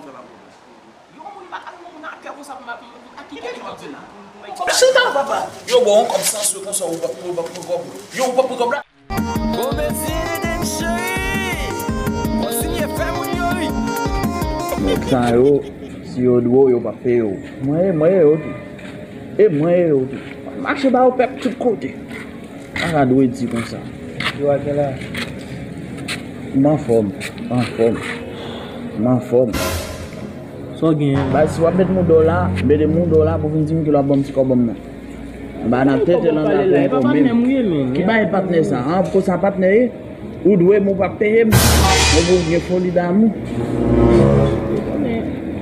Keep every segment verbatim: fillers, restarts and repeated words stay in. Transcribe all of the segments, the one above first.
Yo, moun pa ka renmen moun ak kè konsa pou m ap, pou m ap, ak ki kè yo ap di la? Chita, papa. Yo, bon, yon kòb san sou konsa, ou pa, ou pa pran kòb. Yo, ou pa pran kòb la. Bon, Medellin, cheri. Kontinye fè moun yo ri. Nèg sa yo, si yo dwe w, yo p ap peye w. Mwen ye, mwen ye yo tou. E mwen ye yo tou. Mache ba yo pèp tout kote. Pa ka dwe di konsa. Yo a kè la? M anfòm, m anfòm, m anfòm. Sa w genyen? Baz, si w ap met mouda w la, mete mouda w la pou vin di m kilè w ap ban m ti kòb nan. M pa nan tete lan la pou yon kòb menm. Ki bagay patnè sa? An, pou sa patnè ye? Ou dwe m, ou p ap peye m. Mwen pou gen foli damou.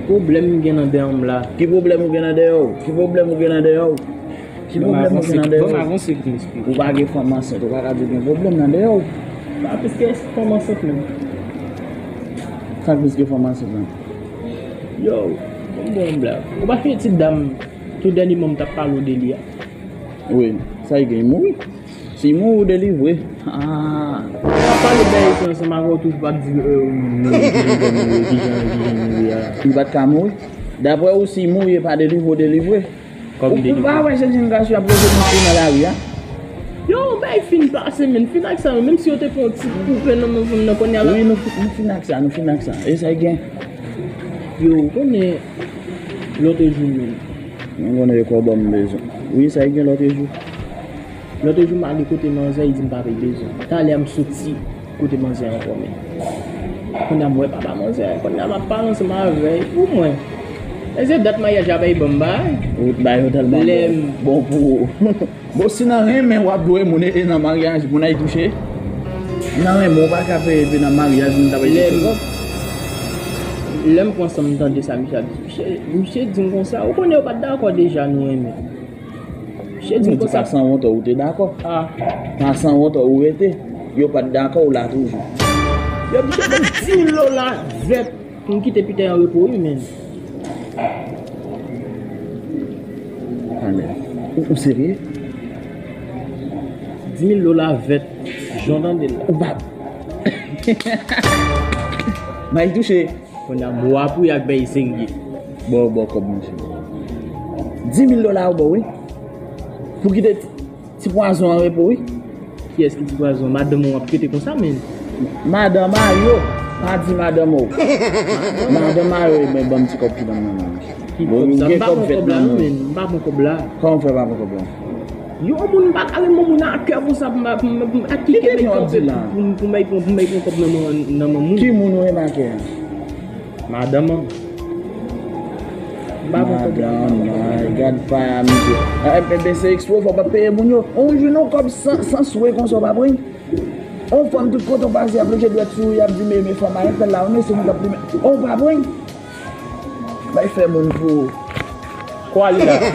Pwoblèm m gen nan dèyè m la. Ki pwoblèm ou gen nan dèyè w? Ki pwoblèm ou gen nan dèyè w? Ki pwoblèm ou gen nan dèyè w? Ban m avanse pou m esplike. Ou pa gen fanm ansent, ou pa ka di gen pwoblèm nan dèyè w. Pa plis ke fanm ansent menm. Sa plis ke fanm ansent menm? Yo, ban m ba w yon blag. Ou pa sonje ti dam tou dènyèman m t ap pale w de li a? Wi, sa l gen, li mouri. Si mouri, ou delivre. Ah. Ap pale bèl sa ansanm avè w, toujou ap di, euh, mouri, kijan, kijan, kijan mouri a. Li pa t ka mouri. Daprè ou, si mouri e pa delivre, ou delivre. Ou, ou pa wè se jen gason y ap leve misye nan lari a? Yo, bèl fin pase, men fin ak sa, menm si yo te pran yon ti koupe nan men fanm nan, kounye a la. Wi, nou, nou fin ak sa, nou fin ak sa. E sa l gen? Yo, ou konnen lòt jou menm. Mwen konnen e kòb m bezwen. Wi, sa l gen lòt jou? Lòt jou, m ale kote manzè, li di m pa peye bezwen. Talè a m soti kote manzè ankò, men. Kounye a m wè papa manzè, kounye a m ap pale ansanm avè l pou mwen. E se dat maryaj la bay ban m bay. Ou bay yo tèlman bon, bon pou ou. Bon, si nan renmen w ap dwe moun e nan maryaj, moun ay touche. Nan renmen w pa ka peye epi nan maryaj, moun ta peye touche. Lè m pran san m tande sa misye ap di, misye, misye di m konsa, ou konnen yo pa t dakò deja nou renmen. Misye di m konsa. Pa sanwont ou te dakò. Ah. Pa sanwont ou rete. Yo pa t dakò, ou la toujou. Yo misye ban m dis mil dola vèt pou m kite pita an repo, wi, men. Ou, ou serye? Dis mil dola vèt, jan w tande l la. Ou pa. May touche. Kounye a m apwi ak bèy serye. Bon, bon, kòb, monchè. Dis mil dola ou bon, wi. Pou kite ti, ti pwazon an repo, wi. Kiyès ki ti pwazon? Madanm ou ap trete konsa, men. Madanm a yo. Pa di madanm ou. Madanm a yo, e ben, ban m ti kòb ki nan men mwen. Ki kòb sa? M pa pran kòb la, non, men. M pa pran kòb la. Kòman w fè pa pran kòb la? Yon moun pa ka renmen moun ak kè konsa pou m, pou m, pou m, ak ki kè m ap kanpe pou, pou, pou m al pran, pou m al pran kòb nan men, nan men moun. Ki moun ou renmen ak kè a? Madanm an. M pa pran kòb la. Madanm, ay, gad pa a, misye. Enben, se eksprè, fò w pa peye moun yo. On jou nou kòb san, san swe konsa w pa pran. On fanm tout kote w pase, y ap lonje dwèt sou ou, y ap di, men, men fanm a entèl la, wi, men se nou k ap plimen. On pa pran. Bay fè moun pou ou. Kwa li la? Peye,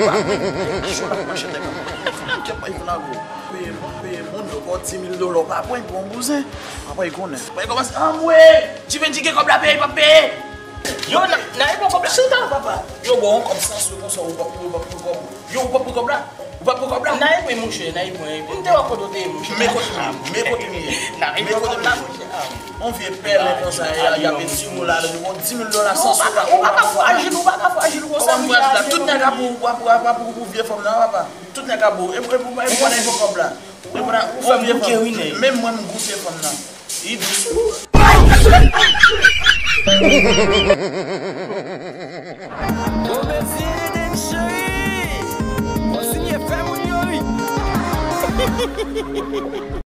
peye moun yo ba w dis mil dola, w pa pran pou yon bouzen. Apre, l konnen. Apre, l kòmanse, anmwe! Jivenji gen kòb la, peye, pa peye! Yo, n a, n a, pran kòb la. Chita, papa. Yo, bon, yon kòb san sou konsa, ou pa, ou pa pran kòb. Yo, ou pa pran kòb la? Ou pa pran kòb la? N a, pran, monchè, n a, pran. M te wè kote w te ye, monchè. Men kote m ye, men kote m ye. N a, pran kòb la, monchè. On vye pèlen konsa, y a, y a met sou ou la, bon, dis mil dola, san sou la. Ou pa ka frajil, ou pa ka frajil konsa, monchè. Tout nèg ap pou, ap pou, ap pou, pou vye fanm nan, papa. Tout nèg ap pou, e, e, e, e, pran kòb la. Ou fè m goute, wi, nèg. Menm mwen, m goute fanm nan. Li dous. Bon, mèsi, Eden cheri. Kontinye fè moun yo ri.